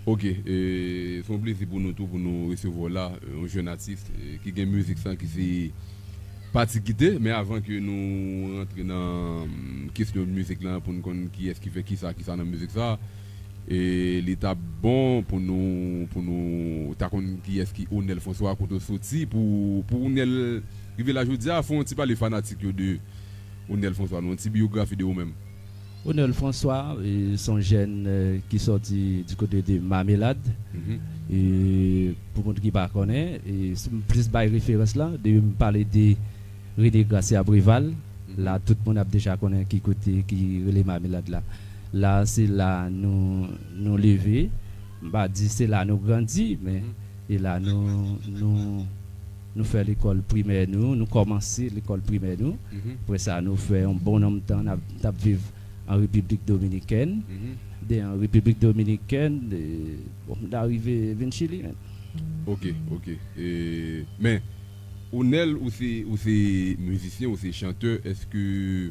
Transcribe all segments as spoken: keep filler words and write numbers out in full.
Ok, e, se yon plezi pou nou tou, pou nou resevwa w la, e, yon jèn atis, e, ki gen mizik sa ki se Pati Kite, men avan ke nou rantre nan, mm, kesyon mizik la, pou n konn kiyès ki fè kisa, kisa nan mizik sa, e li t ap bon pou nou, pou nou ta konn kiyès ki Onel François, kote w soti, pou, pou Onel rive la jodi a, fè yon ti pale fanatik yo de Onel François, nou, yon ti biyografi de ou menm. Onel François, e, se yon jèn, e, ki sòti du kote de Mamelad. Mhm. E, pou moun ki pa konnen, e, si m plis bay referans la, de m pale de René Gracia Préval, mhm, la, tout moun ap deja konnen ki kote ki rele Mamelad la. La, se la nou, nou leve. M pa di se la nou grandi, men, mhm, e la nou, nou, nou fè lekòl primè nou, nou kòmanse lekòl primè nou. Mhm. Apre sa, nou fè yon bon nonm tan, n ap, n ap viv an Repiblik Dominikèn. Mhm. De an Repiblik Dominikèn, e, bon, m ta rive vin Chili, men. Ok, ok. E, men, Onel, ou se, ou se mizisyen, ou se chantè, èske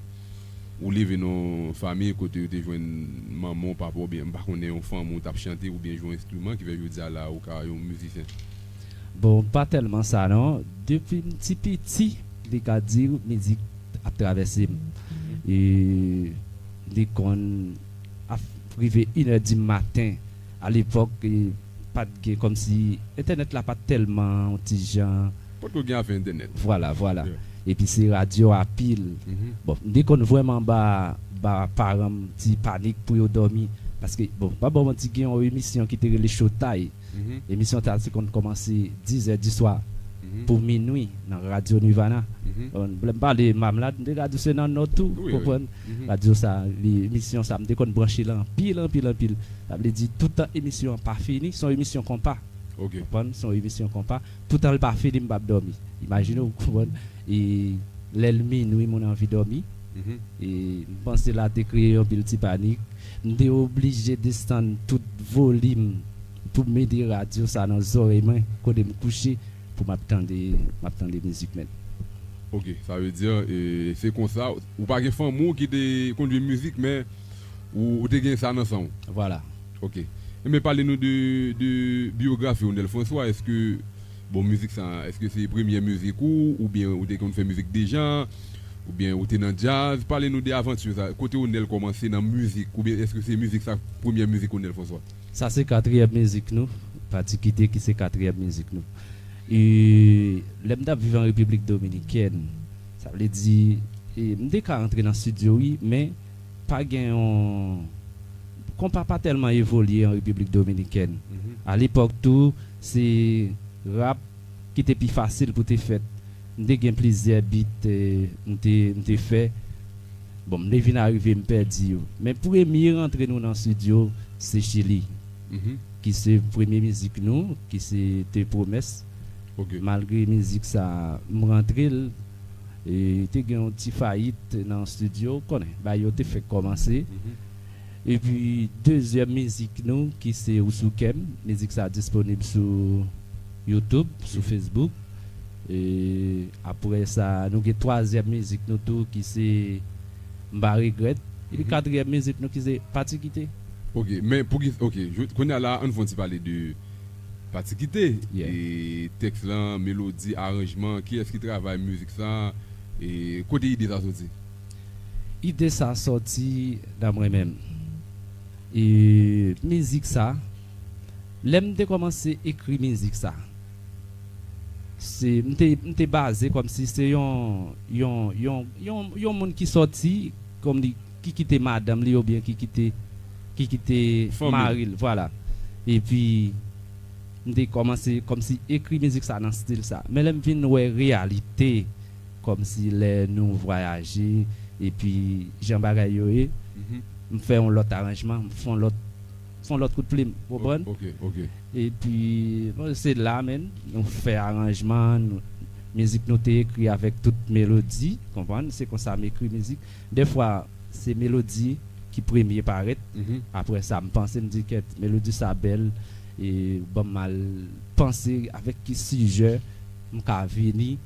ou leve nan yon fanmi kote yo te jwenn manman w, papa w, oubyen, m pa konnen, yon fanmi w t ap chante oubyen jwe yon enstriman ki fè jodi a la ou ka yon mizisyen? Bon, pa tèlman sa non. Depi m ti piti, li ka di w, mizik ap travèse m. E li konn ap rive inè di maten. Alepòk, e, pa t gen kòmsi entènèt la pa t tèlman yon ti jan. Potko gen afè entènèt. Vwala, vwala. Yeah. Epi se radyo a pil. Mhm. Bon, m te konn vrèman ba, ba paran m ti panik pou yo dòmi. Paske, bon, pa ba w manti, gen yon emisyon ki te rele Showtime. Mhm. Emisyon sa te konn kòmanse diz è di swa, mhm, pou minui nan Radyo Nirvana. Mhm. Bon, lè m pale Mamelad, m te ka di w se nan Nò tou, wi, wi, konprann? Mhm. Radyo sa, li, emisyon sa, m te konn branche l anpil, anpil, anpil. Sa vle di, toutan emisyon an pa fini, se yon emisyon konpa. Ok. Konprann? Se yon emisyon konpa. Toutan l pa fini, m p ap dòmi. Imajine w, konprann? E lè l minui, moun anvi dòmi. Mhm. E m panse la te kreye yon pil ti panik. M te oblije desann tout volim pou m mete radyo sa nan zòrèy mwen, kote m kouche, pou m ap tande, m ap tande mizik, men. Ok, sa vle di, e, se konsa, ou pa gen fanmi w ki te konn jwe mizik, men ou, ou te gen sa nan san w. Vwala. Ok. Enben, pale nou de, de biyografi Onel François. Èske, bon, mizik sa, èske se premyè mizik ou, oubyen ou te konn fè mizik deja, oubyen ou te nan djaz? Pale nou de avanti sa. Kote Onel kòmanse nan mizik, oubyen èske se mizik sa premyè mizik Onel François? Sa se katriyèm mizik nou, Pati Kite ki se katriyèm mizik nou. E lè m t ap viv an Repiblik Dominikèn, sa vle di, e, m te ka antre nan estidyo, wi, men pa gen yon, konpa pa tèlman evolye an Repiblik Dominikèn. Mhm. Alepòk tou, se rap ki te pi fasil pou te fèt. M te gen plizyè bit, e, m te, m te fè. Bon, m te vin arive, m pèdi yo. Men premye rantre nou nan estidyo, se Chili. Mhm. Ki se premye mizik nou, ki se Te Promès. Ok. Malgre mizik sa, m rantre l, e te gen yon ti fayit nan estidyo, konnen, bagay yo te fèk kòmanse. Mhm. Epi, dezyèm mizik nou, ki se Ou Sou Kè M, mizik sa disponib sou YouTube, sou, mhm, Facebook. E apre sa, nou gen twazyèm mizik nou tou, ki se M Pa Regrèt. Epi, mhm, katriyèm mizik nou, ki se Pati Kite. Ok, men pou ki, ok, kounye a la, ann fè yon ti pale de Pati Kite. Yeah. E tèks lan, melodi, aranjman, kiyès ki travay mizik sa, e kote ide sa soti? Ide sa sòti nan mwen menm. E mizik sa, lè m te kòmanse ekri mizik sa, se, m te, m te baze kòmsi se yon, yon, yon, yon, yon moun ki sòti, kòm li, ki kite madanm li oubyen ki kite, ki kite, fanmi l, mari l, vwala. Epi, m te kòmanse kòmsi ekri mizik sa nan estil sa. Men lè m vin wè reyalite, kòmsi lè nou vwayaje, epi jan bagay yo ye, mhm, m fè yon lòt aranjman, m fè yon lòt, fè yon lòt kout plim, w konprann? Ok, ok. Epi, bon, se la menm, nou fè aranjman, nou, mizik nou te ekri avèk tout melodi, konprann? Se konsa m ekri mizik. Dèfwa, se melodi ki premye parèt. Mhm. Apre sa, m panse, m di, "Kèt, melodi sa bèl, e ban m al panse avèk ki sijè m ka vini,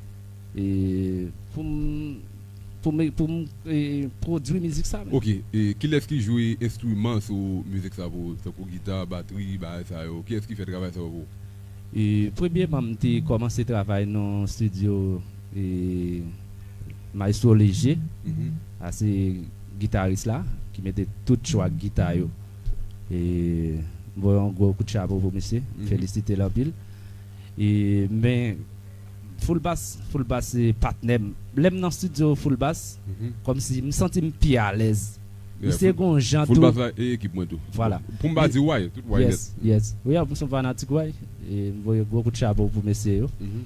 e pou m, pou m, pou m e, pwodui mizik sa menm. Ok, e kilès ki jwe enstriman sou mizik sa pou ou, tankou gita, batri, bagay sa yo? Kiyès ki fè travay sa yo pou ou? E, premyèman, m te kòmanse travay nan estidyo e, Maestro Léger, Mhm. a se gitaris la, ki mete tout chwa gita yo. E, m voye yon gwo kout chapo pou misye, m Mhm. felisite l anpil. E, men, Full Bass, Full Bass se patnè m. Lè m nan estidyo Full Bass, Mhm. kòmsi m santi m pi alèz. Yeah, Misye Full- gon jan Full tou. Bass la e ekip mwen tou. Vwala. Pou m pa di way, tout way Yes, nèt. yes. Wi, m se yon fanatik way. E m voye gwo kout chapo pou mesye yo. Mhm.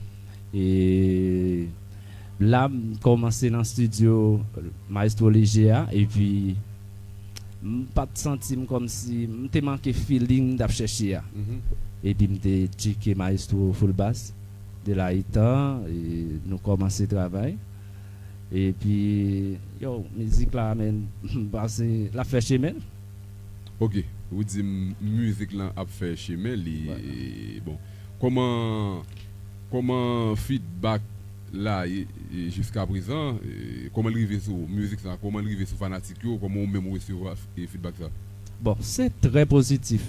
E la, m kòmanse nan estidyo Maestro Léger a, epi m pa t santi m kòmsi m te manke feeling m t ap chèche a. Mhm. Epi m te tcheke Maestro Full Bass. De la etan, e nou kòmanse travay. Epi, yo, mizik la, men, m panse l ap fè chemen l. Ok, ou di m mizik lan ap fè chemen li. Vwala. E, bon, kòman, kòman feedback la e, e, jiska prezan, e, kòman l rive sou mizik sa, kòman l rive sou fanatik yo, kòman ou menm ou resevwa e feedback sa? Bon, se trè pozitif.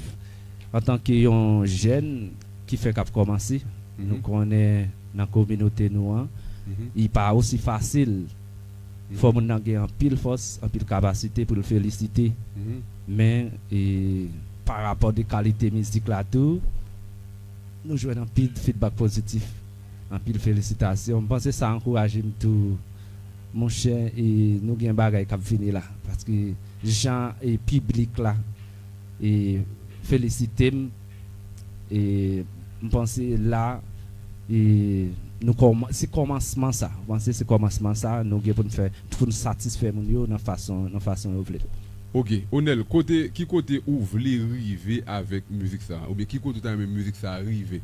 Antanke yon jèn ki fèk ap kòmanse, Mhm. nou konnen nan kominote nou an, Mhm. li pa osi fasil. Mhm. Fò moun nan gen anpil fòs, anpil kapasite pou l felisite. Mhm. Men, e, pa rapò de kalite mizik la tou, nou jwenn anpil feedback pozitif, anpil felisitasyon. M panse sa ankouraje m tou, monchè, e nou gen bagay k ap vini la. Paske jan e piblik la e felisite m, e m panse la, e nou kòman, se kòmansman sa. M panse se kòmansman sa, nou gen pou n fè, pou n satisfè moun yo nan fason, nan fason yo vle. Ok, Onel, kote, ki kote ou vle rive avèk mizik sa? Oubyen ki kote ou ta renmen mizik sa rive?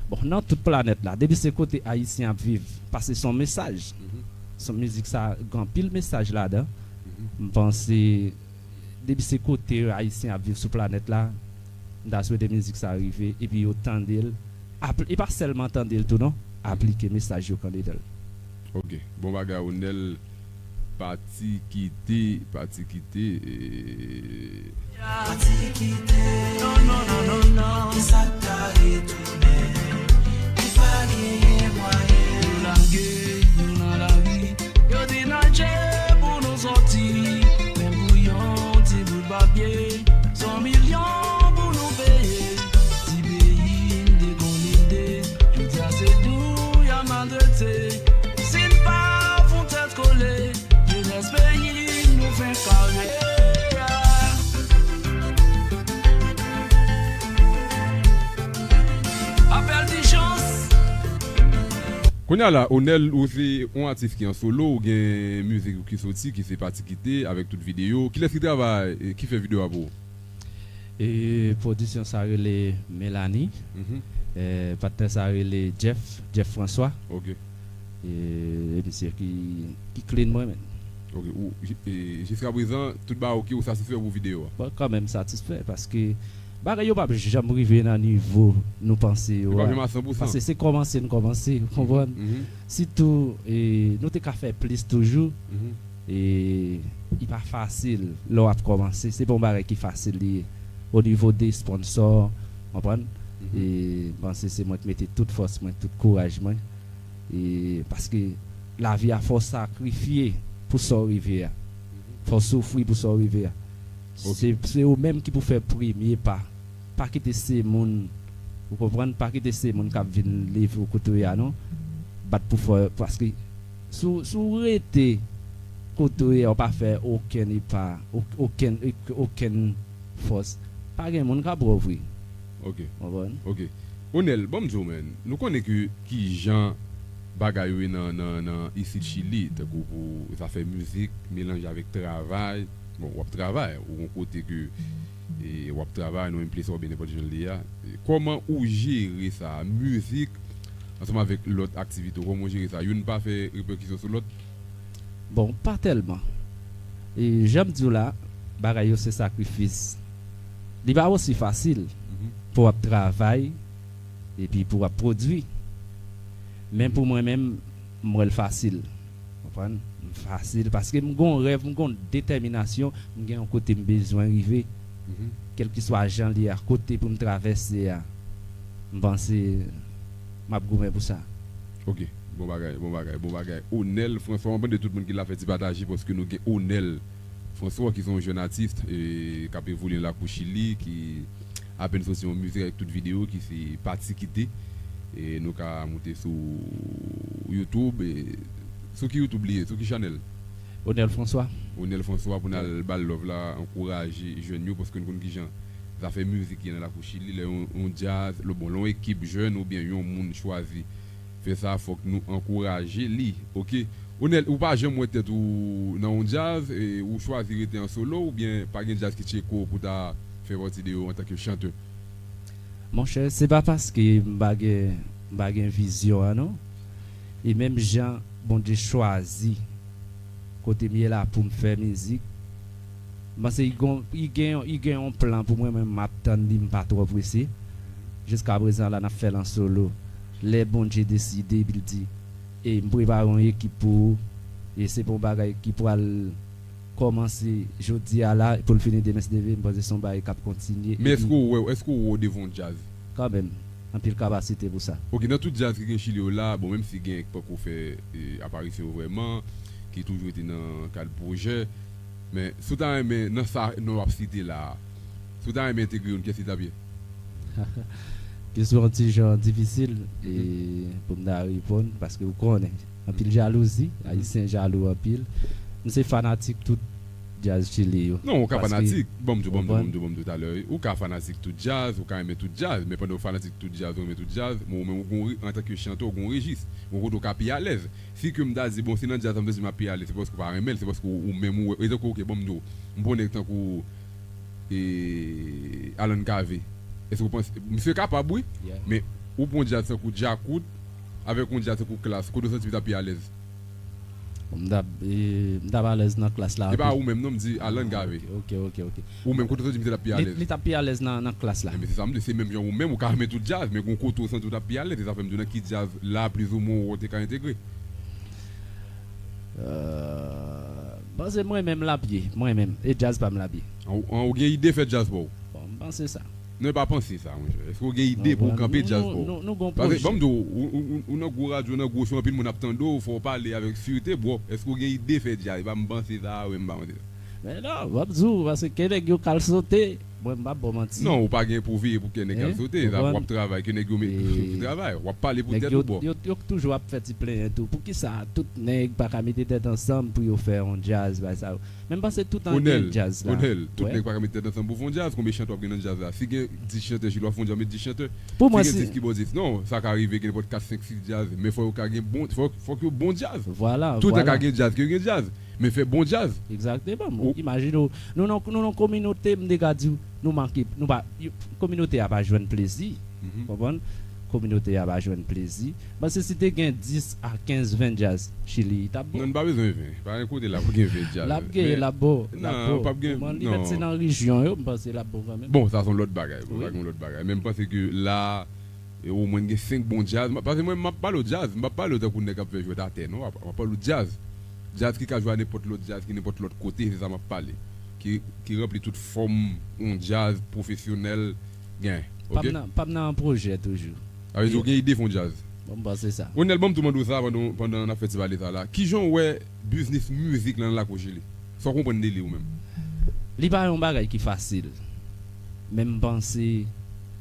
Bon, nan tout planèt la, depi se kote Ayisyen ap viv, paske se yon mesaj. Mhm. Se yon mizik sa, gen anpil mesaj ladan. Mhm. M panse, depi se kote Ayisyen ap viv sou planèt la, m ta swete mizik sa rive, epi yo tande l. Apl- E pa sèlman tande l tou non, aplike mesaj yo k andedan l. Ok, bon bagay, Onel. Pati kite, pati kite. E... Pati kite. Non, non, non, non, non. Kisa k ta retounen? Li pa genyen mwayen. Yo lage nou nan lari. Yo di nan dje pou nou soti. Menm pou yon ti bout papye. San milyon pou nou peye. Ti peyi n dekonekte. Jodi a se nou y ap maltrete. Si n pa fon tèt kole. Jenès peyi nou fè kare. Apèl dijans. Kounye a la, Onel, ou se yon atis ki an solo, ou gen mizik ou ki soti, ki se Pati Kite, avèk tout videyo. Kilès ki travay, e, ki fè videyo a pou ou? E pwodisyon sa rele Melanie. Mhm. E patnè sa rele Jeff, Jeff François. Ok. E, e misye ki, ki clean mwen menm. Ok, ou, e, jiska prezan, tout bagay ok, ou satisfè pou videyo a? Bon, kanmenm satisfè, paske bagay yo p ap janm rive nan nivo nou panse yo. Yo p ap a. Janm a san pou san. Paske se kòmanse n kòmanse, ou konprann? Mhm. Sitou, e, nou te ka fè plis toujou. Mhm. E li pa fasil lè w ap kòmanse. Se pa yon bagay ki fasil li ye. O nivo de sponsò, konprann? Mhm. E m panse se mwen ki mete tout fòs mwen, tout kouraj mwen. E paske lavi a fò w sakrifye pou sa w rive a. Fò w soufri pou sa w rive a. Ok. Se, se ou menm ki pou fè premye pa. Pa kite se moun, ou konprann? Pa kite se moun k ap vin leve w kote w ye a non. Bat pou fò, paske si w, si w rete kote w ye a, w pa fè okenn epa, o-, okenn, okenn fòs, pa gen moun k ap wè w vre. Ok. Konprann? Ok. Onel, ban m di w, men, nou konnen ke kijan bagay yo ye nan, nan, nan isit Chili, tankou pou zafè mizik, melanje avèk travay. Bon, w ap travay, ou gon kote ke, e, w ap travay, nan yon plis oubyen nenpòt jan l ye a. E, kòman ou jere sa, mizik, ansanm avèk lòt aktivite w, kòman ou jere sa? Youn pa fè repèkisyon sou lòt? Bon, pa tèlman. E jan m di w la, bagay yo se sakrifis. Li pa osi fasil Mhm. pou w ap travay epi pou w ap pwodui. Men pou mwen menm, m wè l fasil. Konprann? M fasil, paske m gon rèv, m gon detèminasyon, m gen yon kote m bezwen rive. Kèlkeswa jan li a, kote pou m travèse a, m panse m ap goumen pou sa. Ok, bon bagay, bon bagay, bon bagay. Onel François, mwen mande tout moun ki la fè ti pataje paske nou gen Onel François ki se yon jèn atis e k ap evolye nan lakou Chili, ki apèn soti yon mizik avèk tout videyo ki se Pati Kite. E nou ka moute sou YouTube. E sou ki YouTube li ye? Sou ki chanèl? Onel François. Onel François pou n al ba l love la, ankouraje jèn yo, paske n konn kijan zafè mizik ye nan lakou Chili. Lè yon, yon djaz, lè, bon, lè yon ekip jèn oubyen yon moun chwazi fè sa, fòk nou ankouraje li, ok? Onel, ou pa janm wè tèt ou nan yon djaz, e ou chwazi rete an solo, oubyen pa gen djaz ki tcheke w pou ta fè pati de yo antanke chantè? Monchè, se pa paske m pa gen, m pa gen vizyon an non. E menm jan Bondye chwazi kote m ye la pou m fè mizik, m panse li gon, li gen, li gen yon plan pou mwen, men m ap tann li, m pa twò prese. Jiska prezan la, n ap fè l an solo. Lè Bondye deside, epi l di, e m prepare yon ekip pou ou, e se pa yon bagay ki pral kòmanse jodi a la, pou l fini demen, si Dye vle, m panse se yon bagay k ap kontinye. Men epi èske w wè, èske w wè w devan yon djaz? Kanmenm, anpil kapasite pou sa. Ok, nan tout djaz ki gen Chili yo la, bon, menm si gen k poko fè, e, aparisyon yo vrèman, ki toujou rete nan kad pwojè, men si w ta renmen, nan sa non w ap site la a, si w ta renmen entegre youn, kiyès li t ap ye? Kesyon an ti jan difisil e pou m ta reponn, paske ou konnen, anpil jalouzi, Ayisyen jalou anpil. M se fanatik tout djaz Chili yo. Non, ou ka fanatik. Ban m di w, ban m di w, ban m di w, ban m di w talè, wi. Ou ka fanatik tout djaz, ou ka renmen tout djaz, men pandan w fanatik tout djaz, ou renmen tout djaz, men ou menm ou gon re-, antanke chantè, ou gon rejis. Ou gon kote ou ka pi alèz. Si ke m ta di, bon, se nan djaz sa m santi m ap pi alèz, se paske ou pa renmen l, se paske ou, ou menm ou wè. Egzanp, ok, ban m di w, m pran nèg tankou, e, Alan Cavé. Èske ou panse, misye kapab, wi, men ou pran djaz tankou Djakout, avèk yon djaz tankou Klass, kote ou santi m ta pi alèz? M t ap, e, m t ap alèz nan Klass la anpil. E pa ou menm non, m di Alan Cavé. Ok, ok, ok. Ou menm, kote w santi m te t ap pi alèz? Li, li t ap pi alèz nan, nan Klass la. Enben, se sa m di, se menm jan ou menm, ou ka renmen tout djaz, men gon kote w santi w t ap pi alèz, e sa fè m di w nan ki djaz la, plizoumwen, ou te ka entegre. Euh, m panse mwen menm l ap ye, mwen menm, e djaz pa m l ap ye. An, an, ou gen ide fè djaz pa w? Bon, m panse sa. Non, e pa panse sa, monchè. Èske w gen ide pou w kanpe djaz pa w? Nou, nou, nou gon pwojè. Paske, ban m di w, ou, ou, ou, ou nan gwo radyo, nan gwo show, anpil moun ap tande w, fò w pale avèk sirte, bro. Èske w gen ide fè djaz? E pa m panse sa, wi, m pa panse sa. Men non, m ap di w, paske ke nèg yo k al sote, mwen, m p ap ba w manti. Non, ou pa gen pou veye pou ke nèg al sote. W ap travay, ke nèg yo met travay. W ap pale pou tèt ou, bro. Yo, yo toujou ap fè ti plenyen tou. Poukisa tout nèg pa ka mete tèt ansanm pou yo fè yon djaz, bagay sa yo? Men m panse tout an gen djaz la. Onel, tout nèg pa ka met tèt ansanm pou fè yon djaz. Konbyen chantè w ap gen nan djaz la? Si gen dis chantè, Chili w ap fè yon djaz, met dis chantè. Si gen dis kibòdis, non, sa ka rive gen nenpòt kat, senk, sis djaz, men fò yo ka gen bon, fò, fòk yo bon djaz. Vwala, vwala. Tout tan ka gen djaz, ke yo gen djaz, men fè bon djaz. Egzakteman. Imajine w, nou nan, nou nan kominote, m te ka di w, nou manke, nou pa, yo, kominote a pa jwenn plezi. Konprann? Kominote a pa jwenn plezi. Paske si te gen dis a kenz, ven djaz Chili, li t ap bon. Non, n pa bezwen ven. Pa gen kote la pou gen ven djaz. L ap gen, l ap bon, l ap bon. Non, p ap gen, non. Li mèt se nan rejyon yo, m panse l ap bon kanmenm. Bon, sa se yon lòt bagay. Bon, wi, sa se yon lòt bagay. Men m panse ke la, e omwen gen senk bon djaz. M ap, paske mwen, m ap pale w djaz, m p ap pale w tankou nèg k ap fè jwèt atè, non. M ap, m ap pale w djaz. Djaz ki ka jwe a nenpòt lòt djaz, ki nenpòt lòt kote, se sa m ap pale. Ki, ki ranpli tout fòm yon djaz pwofesyonèl gen. Ok? Pa m nan, pa m nan pwojè toujou. Sa vle di ou gen ide fè yon djaz. Bon, m panse sa. Onel, ban m tou mande w sa pandan, pandan n ap fè ti pale sa la. Kijan w wè biznis mizik lan nan lakou Chili? Sa w konprann de li ou menm? Li pa yon bagay ki fasil. Men m panse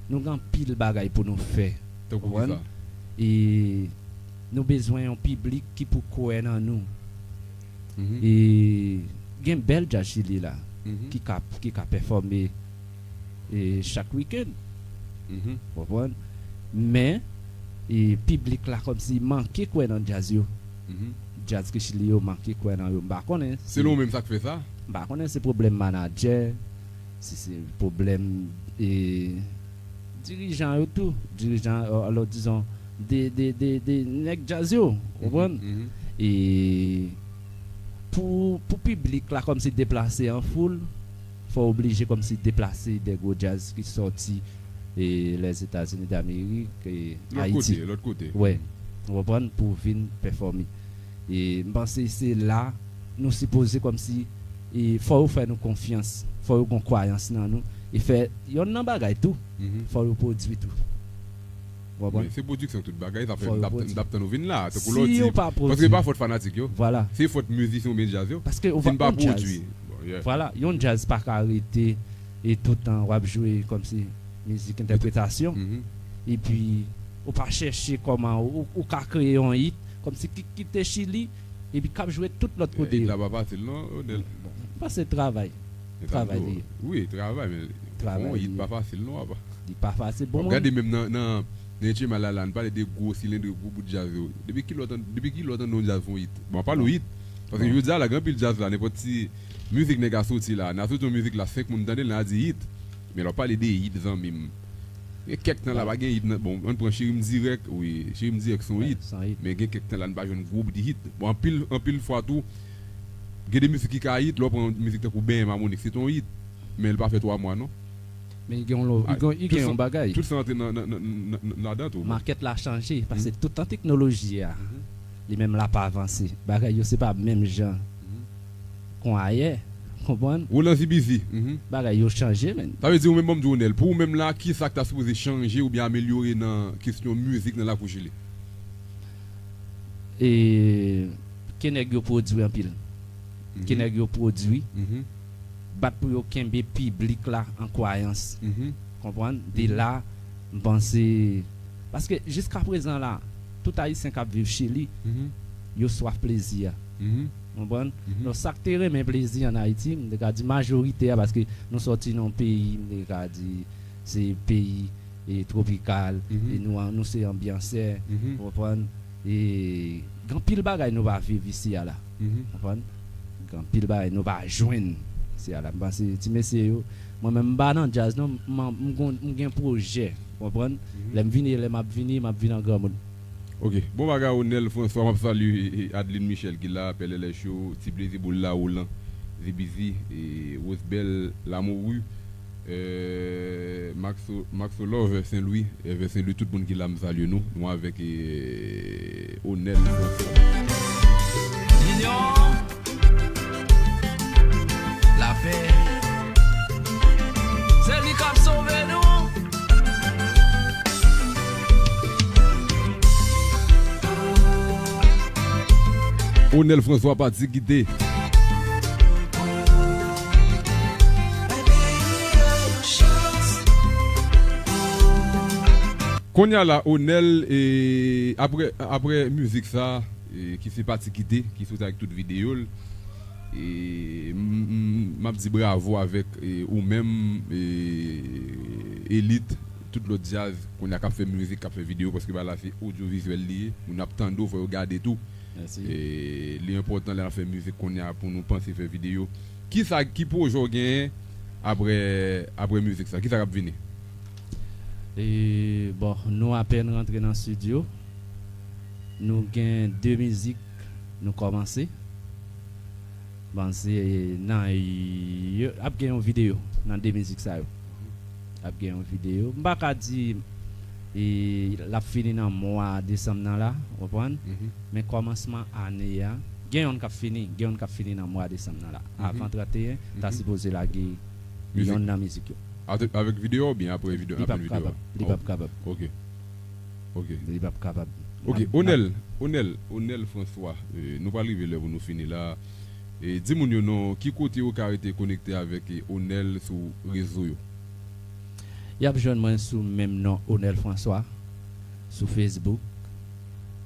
nou gen anpil bagay pou nou fè. Tankou kisa? E nou bezwen yon piblik ki pou kwè nan nou. E gen bèl djaz Chili la ki ka, ki ka pèfòme e chak wikenn. Konprann? Men, e piblik la kòmsi manke kwè nan djaz yo. Djaz ki Chili yo manke kwè nan yo. M pa konnen si... Selon ou menm, sa k fè sa? M pa konnen si pwoblèm manadjè, si se pwoblèm, e, dirijan yo tou. Dirijan, alò, dizon, de, de, de, de nèg djaz yo, konprann? E pou, pou piblik la kòmsi deplase an foul, fò oblije kòmsi deplase de gwo djaz ki sòti, e, Lèzetazini Damerik, e, Ayiti. Lòt kote, lòt kote. Wè, ou konprann, pou vin pèfòme. E m panse se la Nou sipoze kòmsi, e, fò yo fè nou konfyans, fò yo gon kwayans nan nou, e fè yonn nan bagay tou, fò yo pwodui tou. Ou konprann? Men se pwodiksyon tout bagay, sa fè m t ap tann ou vin la, tankou lè w di, paske e pa fòt fanatik yo, se fòt mizisyen oubyen djaz yo, si n pa pwodui. Vwala, yon djaz pa ka rete e toutan w ap jwe kòmsi mizik entèpretasyon, epi ou pa chèche kòman ou, ou ka kreye yon hit, kòmsi ki kite Chili, epi k ap jwe tout lòt kote yo. Hit la pa fasil non, Onel. Bon, m panse travay. Travay li ye. Wi, travay, men fè yon hit pa fasil non, apa. Li pa fasil. Bon, w ap gade menm nan, nan, nan H M I la, la, n pale de gwo silendri, gwo bout djaz yo. Depi kilè w tande, depi kilè w tande yon djaz fè yon hit? Bon, an pale w hit. Paske jodi a la, gen anpil djaz la, nenpòt ti mizik nèg a soti la, n a soti yon mizik la, senk moun tande l, n a di hit. Men lè w pale de hit, zanmi m, gen kèk tan la pa gen hit nan, bon, ann pran Cheri m dirèk, wi, Cheri m dirèk se yon hit. Men gen kèk tan la n pa jwenn gwo bout hit. Bon, anpil, anpil fwa tou, gen de mizik ki ka hit, lè w pran yon mizik tankou Benyen Mamonik, se t on hit. Men l pa fè twa mwa non. Men li gen yon, li gen, li gen yon bagay. Tout sa antre nan, nan, nan, nan, nan, ladan tou. Makèt la chanje, paske tout tan teknoloji a, li menm l ap avanse. Bagay yo se pa menm jan kon ayè. Konprann? Roland Zibizi. Bagay yo chanje, menn. Sa vle di, ou menm, ban m di w, Onel, pou ou menm la, kisa k ta sipoze chanje oubyen amelyore nan kesyon mizik nan lakou Chili? E ke nèg yo pwodui anpil. Ke nèg yo pwodui. Bat pou yo kenbe piblik la an kwayans. Konprann? De la, m panse, paske jiskaprezan la, tout Ayisyen k ap viv Chili, yo swaf plezi a. Konprann? Non, sa k te renmen plezi ann Ayiti, m te ka di majorite a, paske nou sòti nan yon peyi, m te ka di, se peyi e twopikal, e nou, nou se anbyansè, ou konprann? E gen anpil bagay nou pa viv isi a la, ou konprann? Gen anpil bagay nou pa jwenn isi a la. M panse ti mesye yo, mwen menm m pa nan djaz non, m, m, m gon, m gen pwojè, ou konprann? Lè m vini, lè m ap vini, m ap vin an granmoun. Ok, bon bagay Onel François, m ap salye Adeline Michel ki la, Pè Lèlè Cho, Ti Plezi Boul la, Roland, Zibizi, Rosebelle, Lamourou, Maxo, Maxo Love, Sen Lwi, Èvè Sen Lwi, tout moun ki la, m salye nou. Nou avèk Onel François. Linyon, lapè, se li k ap sove nou. Onel François pati kite. Kounye a la, Onel, e, apre, apre mizik sa, e, ki se Pati Kite, ki soti ak tout videyo l, e, m, m, m ap di bravo avèk, e, ou menm, e, Elit, tout lòt djaz, kounye a k ap fè mizik, k ap fè videyo, paske bagay la se odyovizyèl li ye, moun ap tande w, fò yo gade tou. E, li enpòtan lè n ap fè mizik kounye a pou nou panse fè videyo. Kisa, ki pwojè w genyen apre, apre mizik sa? Kisa k ap vini? E, bon, nou apèn rantre nan estidyo. Nou gen de mizik nou kòmanse. Bon, se nan, yo, ap gen yon videyo nan de mizik sa yo. Ap gen yon videyo. M pa ka di e, l ap fini nan mwa desanm nan la, ou konprann? Men kòmansman ane a, gen yonn k ap fini, gen yonn k ap fini nan mwa desanm nan la. Avan tranteyen, ta sipoze lage yonn nan mizik yo. Avèk, avèk videyo a oubyen apre videyo, apre videyo a? Li p ap kapab. Li p ap kapab. Ok. Ok. Li p ap kapab. Ok, Onel, Onel, Onel François, e, nou pral rive lè pou nou fini la. E, di moun yo non, ki kote yo ka rete konekte avèk, e, Onel sou rezo yo? Y ap jwenn mwen sou menm non Onel François, sou Facebook,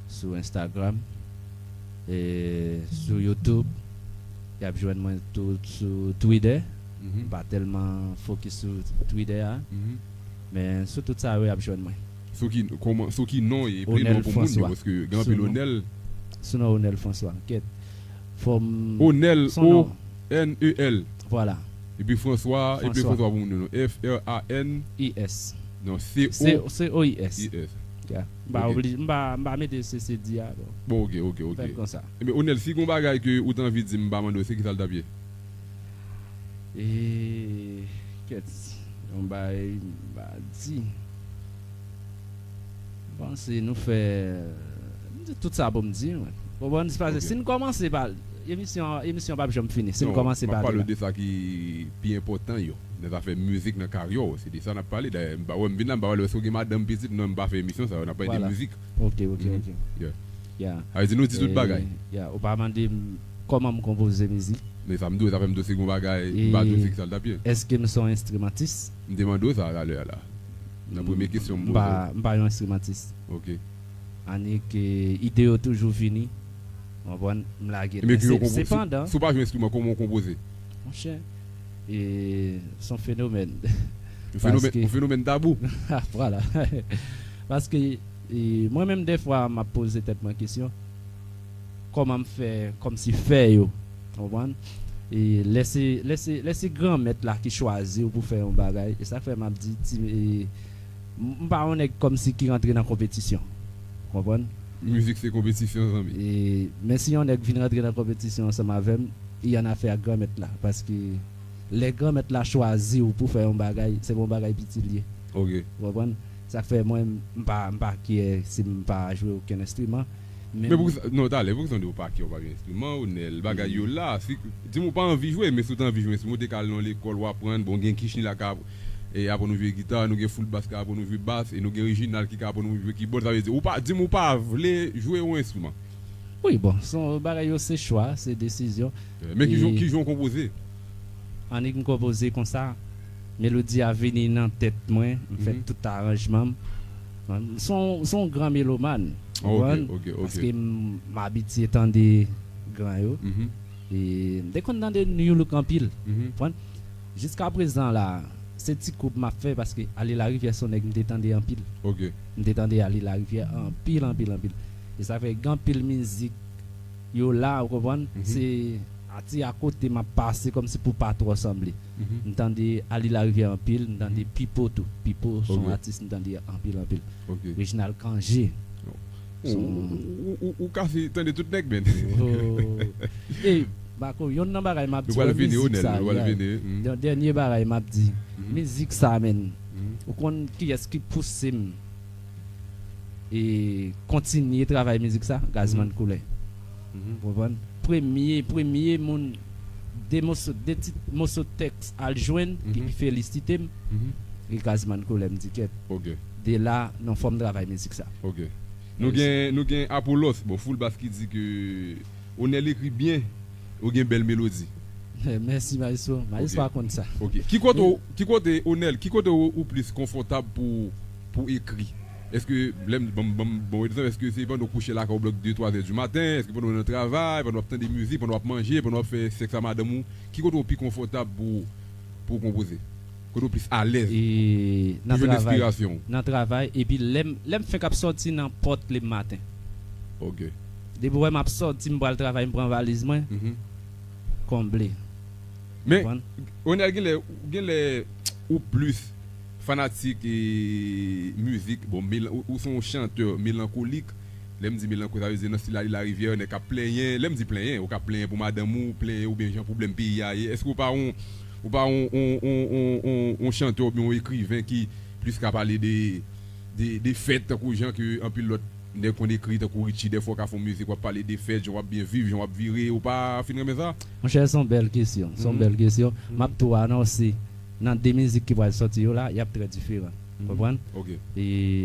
sou Instagram, e, sou YouTube. Y ap jwenn mwen tou sou Twitter. M pa tèlman fokis sou Twitter a. Men sou tout sa yo, y ap jwenn mwen. Sou ki, kòman, sou ki non e, epi non pou moun yo, paske gen anpil Onel. Sou non Onel François. Kèt. Fò m. Onel, O N E L. Vwala. Epi François, epi François pou moun yo non. F R A N. I S. Non, C O. C O I S. I S. Ya. M pa oblije, m pa, m pa mete C C D a, bon. Bon, ok, ok, ok. Fè l konsa. Ebyen, Onel, si gon bagay ke ou t anvi di m pa mande w, se kisa l t ap ye? E, kèt, yon bagay m pa di. M panse nou fè, m di tout sa pou m di, mwen. Konprann? Se paske si n kòmanse pa, emisyon, emisyon p ap janm fini. Si n kòmanse pale la. Non, m ap pale de sa ki pi enpòtan yo nan zafè mizik nan karyè w. Se de sa n ap pale. Dayè, m pa wè m vin la, m pa wè si w gen madanm, pitit, non, m pa fè emisyon sa yo. N ap pale de mizik. Ok, ok, ok. Yeah. Sa vle di nou di tout bagay. Yeah, ou pa mande m kòman m konpoze mizik. Men sa m di w, sa fè m di w se gon bagay, m pa di w se ki sa l t ap ye. Èske m se yon enstrimantis? M te mande w sa talè a la. Nan premye kesyon m poze w. M pa, m pa yon enstrimantis. Ok. Annik, ide yo toujou vini. Ou konprann? M lage l. Men ki jan w konpo-, si, sepandan, si w pa jwe enstriman, kòman w konpoze? Monchè, e, se yon fenomèn. Yon fenomèn, yon fenomèn tabou. Vwala. Paske, e, mwen menm, dèfwa, m ap poze tèt mwen kesyon, kòman m fè, kòmsi fè yo, ou konprann? E lè se, lè se, lè se Granmèt la ki chwazi w pou fè yon bagay, e sa k fè m ap di, ti, e, m, m pa yon nèg kòmsi ki rantre nan konpetisyon, ou konprann? Mizik se konpetisyon, zanmi. E, men si yon nèg vin rantre nan konpetisyon ansanm avè m, li annafè ak Granmèt la, paske lè Granmèt la chwazi w pou fè yon bagay, se pa yon bagay piti l ye. Ok. Ou konprann? Sa k fè mwen, m pa, m pa kyè si m pa jwe okenn enstriman. Men, men poukisa, non, talè, poukisa w di w pa kyè w pa jwe enstriman, Onel, bagay yo la, si, di m ou pa anvi jwe, men si w te anvi jwe enstriman, w te ka al nan lekòl, w aprann, bon, gen Kichni la ka ap-, e, aprann ou jwe gita, nou gen Full Bass ka aprann ou jwe bas, e nou gen Reginald ki ka aprann ou jwe kibòd, sa vle di, ou pa, di m ou pa vle jwe yon enstriman. Wi, bon, se yon bagay yo, se chwa, se desizyon. Eh, men ki jan, e ki jan w konpoze? Annik m konpoze konsa, melodi a vini nan tèt mwen, m fè tout aranjman m. Se yon, se yon gran melomàn, ou konprann? Ok, ok. Paske m, m abitye tande gran yo. E m te konn tande New Look anpil, ou konprann? Jiska prezan la, se ti koup m ap fè paske Ale Larivyè se yon nèg m te tande anpil. Ok. M te tande Ale Larivyè anpil, anpil, anpil. E sa fè gen anpil mizik yo la, ou konprann? Se ati akote m ap pase kòmsi pou pa twò sanble. M tande Ale Larivyè anpil, m tande Pipo tou. Pipo se yon atis m tande anpil, anpil. Ok. Reginald Cangé. Ou, ou, ou, ou, ou ka fi-, tande tout nèg, men. Oh. E, Bako, yonn nan bagay m ap di, nou pral vini, mizik Onel, sa, nou pral vini. Dè-, dènye bagay m ap di, mizik sa, men. Ou konn kiyès ki pouse m e kontinye travay mizik sa? Gazman Koulè. Ou konprann? Premye, premye moun, de moso, de ti moso tèks al jwenn, ki felisite m, e Gazman Koulè, m di kèt. Ok. De la, nan fò m travay mizik sa. Ok. Nou gen, nou gen Apollos, bon, Full Bass ki di ke Onel ekri byen, ou gen bèl melodi. Mèsi, maestro. Maestro a konn sa. Ok. Ki kote w, ki kote, Onel, ki kote w, ou plis konfòtab pou, pou ekri? Èske, lè m, ban m, ban m, bon egzanp, èske se pandan w kouche lakay ou blòk de, twa zè di maten? Èske pandan w nan travay, pandan w ap tande mizik, pandan w ap manje, pandan w ap fè sèks a madanm ou? Ki kote w pi konfòtab pou, pou w konpoze? Kote w plis alèz? E nan travay. Pou jwenn enspirasyon w? Nan travay, epi lè m, lè m fenk ap sòti nan pòt lè maten. Ok. Depi w wè m ap sòti, m pral travay, m pran valiz mwen, konble. Men, konprann? Onel, genlè, genlè ou plis fanatik e mizik, bon, melan-, ou, ou se yon chantè melankolik. Lè m di melankolik, sa vle di nan stil Ale Larivyè, nèg k ap plenyen. Lè m di plenyen, ou ka plenyen pou madanm ou, plenyen oubyen jan pwoblèm peyi a ye. Èske ou pa yon, ou pa yon, yon, yon, yon, yon, yon chantè oubyen yon ekriven ki plis ka pale de, de, de fèt, tankou jan ke anpil lòt nèg konn ekri, tankou Richie, dèfwa w ka fè yon mizik, w ap pale de fèt, jan w ap byen viv, jan w ap vire, ou pa fin renmen sa? Monchè, se yon bèl kesyon, se yon bèl kesyon. M ap tou anonse, nan de mizik ki pral sòti yo la, y ap trè diferan. Konprann? Ok. E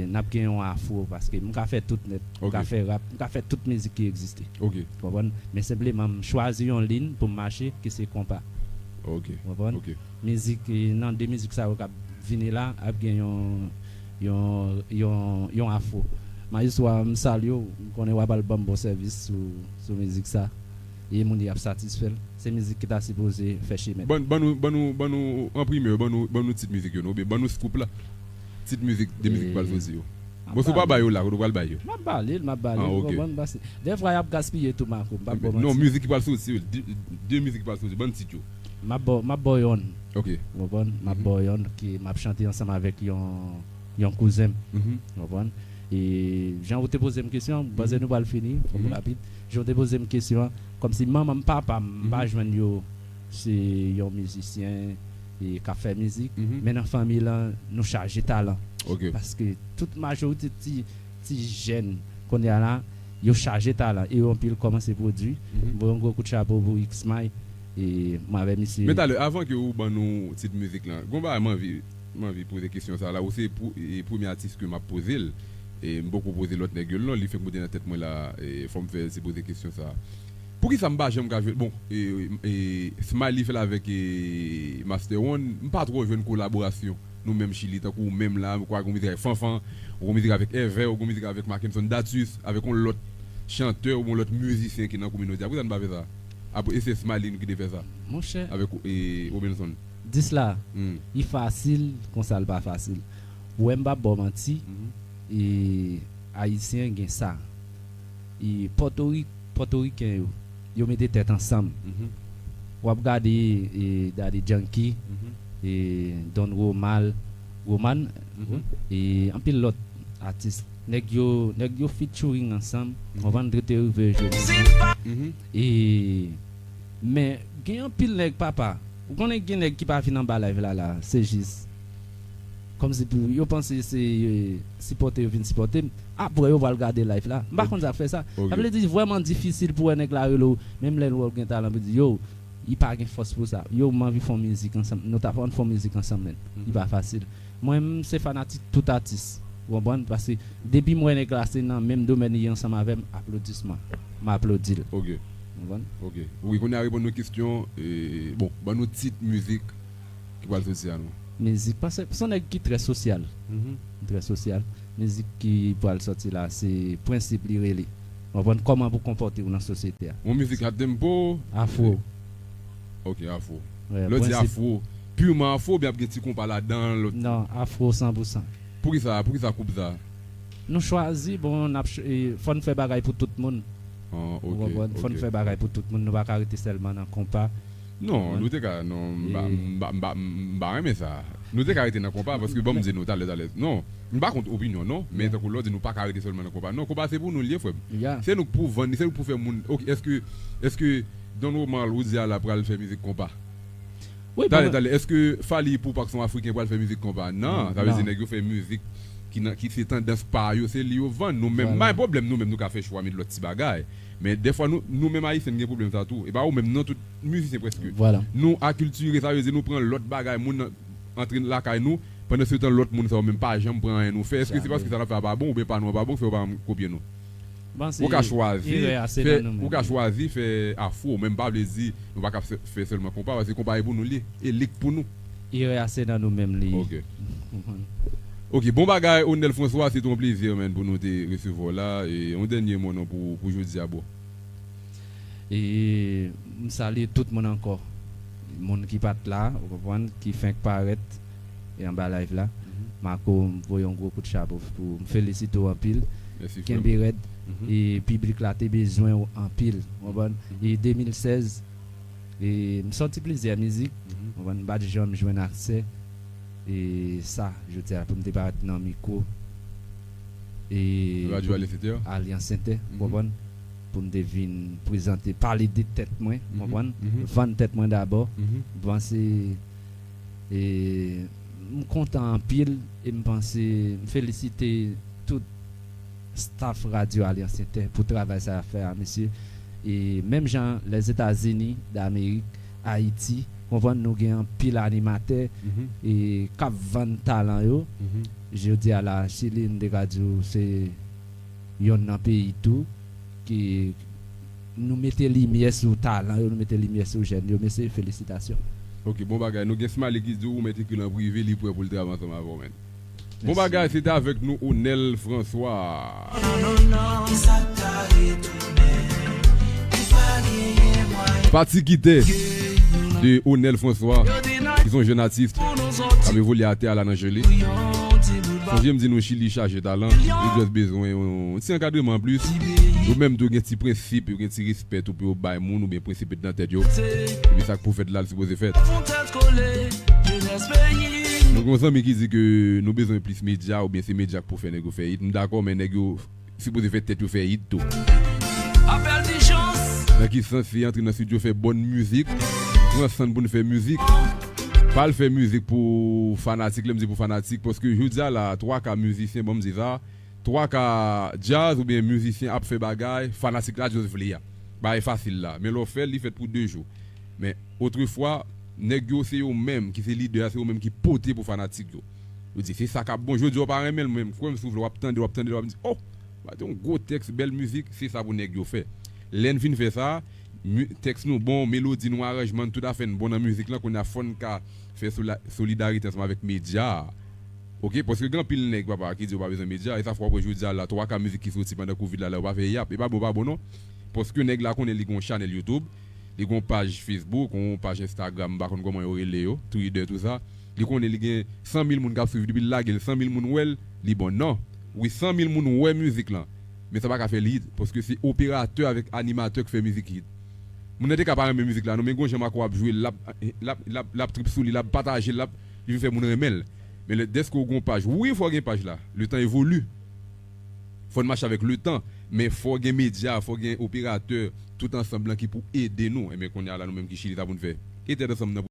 n ap gen yon afro, paske m ka fè tout nèt, m ka fè rap, m ka fè tout mizik ki egziste. Ok. Konprann? Men senpleman, m chwazi yon liy pou m mache, ki se konpa. Ok. Konprann? Ok. Mizik, e, nan de mizik sa yo k ap vini la, ap gen yon, yon, yon, yon afro. Majistra, m salye w, m konnen w ap al ban m bon sèvis sou, sou mizik sa. E moun yo ap satisfè l. Se mizik ki ta sipoze fè chemen. Ban, ban nou, ban nou, ban nou, an primè, ban nou, ban nou tit mizik yo, non, oubyen ban nou scoop la. Tit mizik, de mizik ki pral soti yo. Bon, si w pa ba yo la, kote w pral ba yo? M ap ba li, m ap ba li, ou konprann, paske dèfwa y ap gaspiye tou, Marco, m p ap ba w manti. Non, mizik ki pral soti yo, de, de mizik ki pral soti, ban tit yo. M ap ba w, m ap ba w yonn. Ok. Ou konprann? M ap ba w yonn, ki m ap chante ansanm avèk yon, yon kouzen m. Ou konprann? E jan ou te poze m kesyon, m panse nou pral fini, fòk rapid. Jan ou te poze m kesyon an, kòmsi manman m, papa m, m pa jwenn yo, se yon mizisyen e k ap fè mizik, men nan fanmi lan, nou chaje talan. Ok. Paske tout majorite ti, ti jèn kounye a la, yo chaje talan, e yo anpil kòmanse pwodui. M voye yon gwo kout chapo pou X-May, e mwen avè misye. Men talè, avan ke ou ban nou tit mizik lan, gon bagay m anvi, m anvi poze kesyon sa la, ou se pou, e, premye atis ke m ap poze l, e m poko poze lòt nèg yo l non, li fèk monte nan tèt mwen la, e fò m fè, se poze kesyon sa. Poukisa m pa janm ka jwe, bon, e, e, Smiley fè l avèk, e, Master One, m pa twò jwenn kolaborasyon. Nou menm Chili, tankou ou menm la, m kwè ou gon mizik avèk Fanfan, ou gon mizik avèk Ever, ou gon mizik avèk Mackenson Datus, avèk yon lòt chantè ou yon lòt mizisyen ki nan kominote a. Poukisa nou pa fè sa? Apre, e se Smiley ki te fè sa. Monchè. Avèk, e, Robinson. Dis la, hmm, li fasil, konsa l pa fasil. Ou wè m p ap ba w manti, mhm, e, Ayisyen gen sa. E, Pòtorik-, Pòtoriken yo, yo mete tèt ansanm. Mhm. W ap gade, e, Daddy Yankee, mhm, e, Don Romal, Roman, mhm, e anpil lòt atis. Nèg yo, nèg yo featuring ansanm, mhm, konprann, rete rive jodi. Mhm. E, men, gen anpil nèg, papa. Ou konnen gen nèg ki pa vin anba live la, la, se jis kòmsi pou yo panse se, e, sipòte yo vin sipòte m. Apre yo pral gade live la. M pa konn sa k fè sa. Ok. Sa vle di vrèman difisil pou wè nèg la rele w. Menm lè l wè w gen talan, pou di, yo, li pa gen fòs pou sa. Yo, m anvi fè yon mizik ansanm. Nou ta fè, ann fè yon mizik ansanm, menn. Li pa fasil. Mwen, m se fanatik tout atis. Ou konprann? Paske depi m wè nèg la se nan menm domèn li ansanm avè m, aplodisman. M aplodi l. Ok. Ou konprann? Ok. Wi, kounye a reponn nou kesyon, e, bon, ban nou tit mizik ki pral soti a non. Mizik, paske se yon nèg ki trè sosyal. Mhm. Trè sosyal. Mizik ki pral sòti la, se prensip li rele. Ou konprann kòman pou konpòte w nan sosyete a. Yon mizik uptempo? Afro. Ok, afro. Lè w di afro, purman afro, oubyen ap gen ti konpa ladan l? Non, afro san pou san. Poukisa, poukisa koup sa? Nou chwazi, bon, n ap ch-, e, fò n fè bagay pou tout moun. Ah, ok, ok. Ou konprann? Fò n fè bagay pou tout moun. Nou pa ka rete sèlman nan konpa. Non, nou te ka, non, m pa, m pa, m pa, m pa renmen sa. Nou te ka rete nan konpa, paske bon, m di nou talè, talè. Non, m pa kont opinyon, non, men tankou lè w di nou pa ka rete sèlman nan konpa. Non, konpa se pou nou l ye, frè m. Se nou k pou vann li, se nou k pou fè moun. Ok, èske, èske Don Omar, ou di a la, pral fè mizik konpa? Wi, talè, talè, èske Fally Ipupa k se yon Afriken pral fè mizik konpa? Non, sa vle di nèg yo fè mizik ki nan, ki se tandans pa yo, se li yo vann. Nou menm, pa gen pwoblèm, nou menm, nou ka fè chwa met lòt ti bagay. Men dèfwa, nou, nou menm Ayisyen, n gen pwoblèm sa tou. E pa ou menm, non, tout mizisyen prèske. Nou akiltire, sa vle di nou pran lòt bagay, moun nan antre lakay nou, pandan se tan lòt moun sa yo menm pa janm pran anyen nou fè. Èske se paske sa n ap fè a pa bon, oubyen pa nou an pa bon, k fè yo pa janm kopye nou? Ou ka chwazi fè, ou ka chwazi fè afro, men m pa vle di nou pa ka fè, fè sèlman konpa, paske konpa e pou nou li ye, e li k pou nou. Erè a se nan nou menm li ye. Ok. Ok, bon bagay, Onel François, se te yon plezi, menn, pou nou te resevwa w la. E yon dènye mo, non, pou, pou jodi a, bro. E m salye tout moun ankò. Moun ki pa t la, ou konprann, ki fenk parèt e anba live la. Marco, m voye yon gwo kout chapo pou m felisite w anpil. Kenbe rèd. E piblik la te bezwen w anpil, ou konprann. E de mil sèz, e m sòti plizyè mizik, ou konprann, m pa t janm jwenn aksè. E sa, jodi a, pou m te parèt nan mikwo, e Radyo Alyans Entè. Alyans Entè, ou konprann, pou m te vin prezante, pale de tèt mwen, ou konprann, vann tèt mwen dabò. M panse, e, m kontan anpil, e m panse, m felisite tout staff Radyo Alyans Entè pou travay sa y ap fè a, mesye. E menm jan Lèzetazini Damerik, Ayiti, konprann, nou gen anpil animatè, e k ap vann talan yo. Jodi a la, Chili, m te ka di w, se yonn nan peyi tou ki nou mete limyè sou talan yo, nou mete limyè sou jèn yo. Mesye, felisitasyon. Ok, bon bagay. Nou gen Smiley ki di w ou mèt ekri l an prive, li prè pou l travay ansanm avè w, menn. Bon bagay, se te avèk nou Onel François. Pati Kite de Onel François, ki se yon jèn atis k ap evolye atè a la nan Jeli. Sonje m di nou Chili chaje talan, li just bezwen yon ti ankadreman anplis. Yo menm tou gen ti prensip, yo gen ti respè tou pou yo bay moun oubyen prensip nan tèt yo. Epi sa k pou fèt la, l sipoze fèt. Nou gen yon zanmi ki di ke nou bezwen plis medya, oubyen se medya k pou fè nèg yo fè hit. M dakò, men nèg yo sipoze fè tèt yo fè hit tou. Nan ki sans? Se antre nan estidyo, fè bòn mizik, pran san n pou n fè mizik. Pa al fè mizik pou fanatik, lè m di pou fanatik, paske jodi a la, twa ka mizisyen, ban m di sa, Twa ka djaz oubyen mizisyen ap fè bagay fanatik la just vle a. Bagay fasil la. Men lè w fè l, li fèt pou de jou. Men otrefwa, nèg yo se yo menm ki se lidè a, se yo menm ki pote pou fanatik yo. Yo di se sa k ap bon. Jodi a w pa renmen l, men kwè m si w vle, w ap tande, w ap tande, w ap di, oh, ba te yon gwo tèks, bèl mizik, se sa pou nèg yo fè. Lè n fin fè sa, tèks nou bon, melodi nou, aranjman n, tout afè n bon nan mizik lan, kounye a fò n ka fè solidarite ansanm avèk medya a. Oke, paske gen anpil nèg, papa, ki di yo pa bezwen medya, e sa fè w ap wè jodi a la, twa ka mizik ki soti pandan kovid la, lè yo pa fè yap, e pa bon, pa bon non. Paske nèg la konnen li gen yon chanèl YouTube, li gen yon paj Facebook, yon paj Instagram, m pa konn kòman yo rele yo, Twitter, tou sa. Li konnen li gen san mil moun k ap swiv depi l lage l, san mil moun wè l, li bon. Non. Wi, san mil moun wè mizik lan, men sa pa ka fè l hit, paske se operatè avèk animatè k fè mizik hit. Moun nan te ka pa renmen mizik la non, men gon jan Marco ap jwe l, l ap, l ap, l ap, l ap trip sou li, l ap pataje l, l ap, li vin fè moun renmen l. Men lè, dèske w gon paj, wi, fò w gen paj la. Letan evoli. Fò n mache avèk letan, men fò w gen medya, fò w gen operatè, tout ansanm lan ki pou ede nou. Enben, kounye a la, nou menm ki chili, sa pou n fè. Etèd ansanm nan.